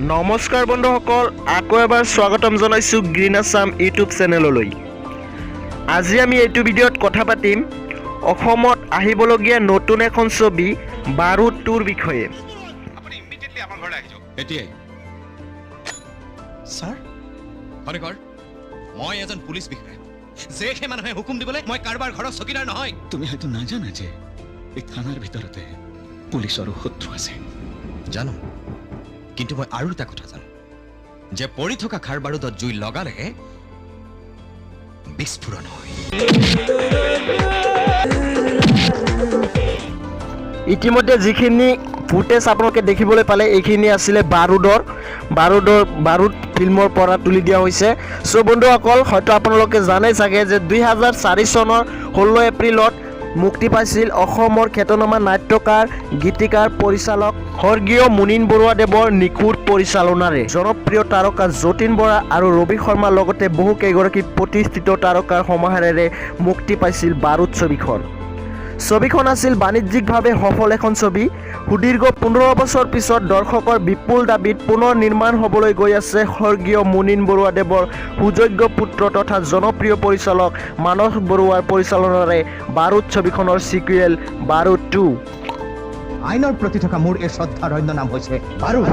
নমস্কাৰ বন্ধুসকল, আকৌ এবাৰ স্বাগতম জনাইছোঁ গ্ৰীণ আছাম ইউটিউব চেনেললৈ। আজি আমি এইটো ভিডিঅ'ত কথা পাতিম অসমত আহিবলগীয়া নতুন এখন ছবি বাৰুদ টুৰ বিষয়ে। আপুনি ইমিডিয়েটলি আমাৰ ঘৰলৈ আহি যাওক। এতিয়াই। ছাৰ। খনিকৰ, মই এজন পুলিচ বিষয়া যে সেই মানুহে হুকুম দিবলৈ মই কাৰোবাৰ ঘৰৰ চকীদাৰ নহয়। তুমি হয়তো নাজানা যে এই থানাৰ ভিতৰতে পুলিচৰো শত্ৰু আছে। জানো, কিন্তু মই আৰু এটা কথা জানো যে পৰি থকা খাৰ বাৰুদত জুই লগালেহে বিস্ফোৰণ হয়। ইতিমধ্যে যিখিনি ফুটেজ আপোনালোকে দেখিবলৈ পালে, এইখিনি আছিলে বাৰুদ ফিল্মৰ পৰা তুলি দিয়া হৈছে। চ' বন্ধুসকল, হয়তো আপোনালোকে জানে চাগে যে 2004 চনৰ 16 এপ্ৰিলত মুক্তি পাইছিল অসমৰ খ্যাতনামা নাট্যকাৰ, গীতিকাৰ, পৰিচালক স্বৰ্গীয় মুনীন বৰুৱাদেৱৰ নিখুঁত পৰিচালনাৰে জনপ্ৰিয় তাৰকা যতীন বৰা আৰু ৰবি শৰ্মাৰ লগতে বহু কেইগৰাকী প্ৰতিষ্ঠিত তাৰকাৰ সমাহাৰেৰে মুক্তি পাইছিল বাৰুদ ছবিখন। ছবিখন আছিল বাণিজ্যিকভাৱে সফল এখন ছবি। সুদীৰ্ঘ 15 বছৰ পিছত দৰ্শকৰ বিপুল দাবীত পুনৰ নিৰ্মাণ হ'বলৈ গৈ আছে স্বৰ্গীয় মুনীন বৰুৱাদেৱৰ সুযোগ্য পুত্ৰ তথা জনপ্ৰিয় পৰিচালক মানস বৰুৱাৰ পৰিচালনাৰে বাৰুদ ছবিখনৰ ছিকুৱেল বাৰুদ টু। আইনৰ প্ৰতি থকা মোৰ এই শ্ৰদ্ধাৰ অন্য নাম হৈছে বাৰুদ।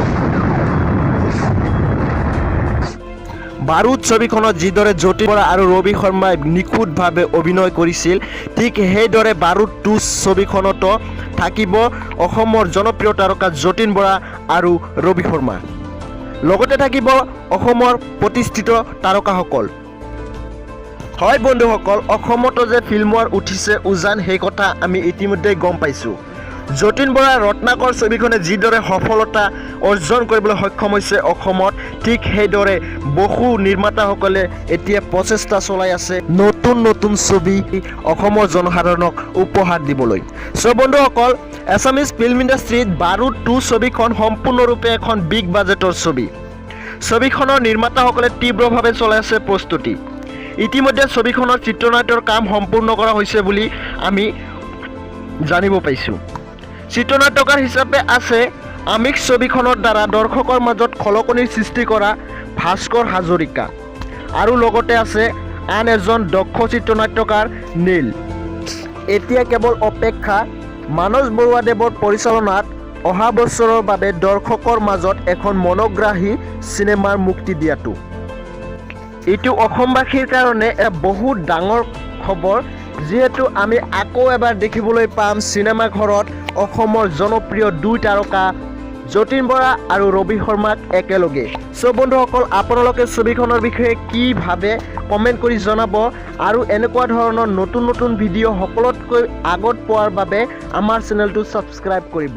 বাৰুদ ছবিখনত যিদৰে যতীন বৰা আৰু ৰবি শৰ্মাই নিখুঁতভাৱে অভিনয় কৰিছিল, ঠিক সেইদৰে বাৰুদ টু ছবিখনতো থাকিব অসমৰ জনপ্ৰিয় তাৰকা যতীন বৰা আৰু ৰবি শৰ্মা, লগতে থাকিব অসমৰ প্ৰতিষ্ঠিত তাৰকাসকল। হয় বন্ধুসকল, অসমতো যে ফিল্মৰ উঠিছে উজান, সেই কথা আমি ইতিমধ্যেই গম পাইছোঁ। যতীন বৰাৰ ৰত্নাকৰ ছবিখনে যিদৰে সফলতা অৰ্জন কৰিবলৈ সক্ষম হৈছে অসমত, ঠিক সেইদৰে বহু নিৰ্মাতাসকলে এতিয়া প্ৰচেষ্টা চলাই আছে নতুন নতুন ছবি অসমৰ জনসাধাৰণক উপহাৰ দিবলৈ। চ' বন্ধুসকল, এছামিজ ফিল্ম ইণ্ডাষ্ট্ৰীত বাৰুদ টু ছবিখন সম্পূৰ্ণৰূপে এখন বিগ বাজেটৰ ছবি। ছবিখনৰ নিৰ্মাতাসকলে তীব্ৰভাৱে চলাই আছে প্ৰস্তুতি। ইতিমধ্যে ছবিখনৰ চিত্ৰনাট্যৰ কাম সম্পূৰ্ণ কৰা হৈছে বুলি আমি জানিব পাইছোঁ। চিত্ৰনাট্যকাৰ হিচাপে আছে আমিষ ছবিখনৰ দ্বাৰা দৰ্শকৰ মাজত খলকনিৰ সৃষ্টি কৰা ভাস্কৰ হাজৰিকা আৰু লগতে আছে আন এজন দক্ষ চিত্ৰনাট্যকাৰ নীল। এতিয়া কেৱল অপেক্ষা মানস বৰুৱাদেৱৰ পৰিচালনাত অহা বছৰৰ বাবে দৰ্শকৰ মাজত এখন মনোগ্ৰাহী চিনেমাৰ মুক্তি দিয়াটো। এইটো অসমবাসীৰ কাৰণে এটা বহুত ডাঙৰ খবৰ, যিহেতু আমি আকৌ এবাৰ দেখিবলৈ পাম চিনেমা ঘৰত অসমৰ জনপ্ৰিয় দুই তাৰকা যতীন বৰা আৰু ৰবি শৰ্মাক একেলগে। চ' বন্ধুসকল, আপোনালোকে ছবিখনৰ বিষয়ে কি ভাবে কমেণ্ট কৰি জনাব আৰু এনেকুৱা ধৰণৰ নতুন নতুন ভিডিঅ' সকলোতকৈ আগত পোৱাৰ বাবে আমাৰ চেনেলটো ছাবস্ক্ৰাইব কৰিব।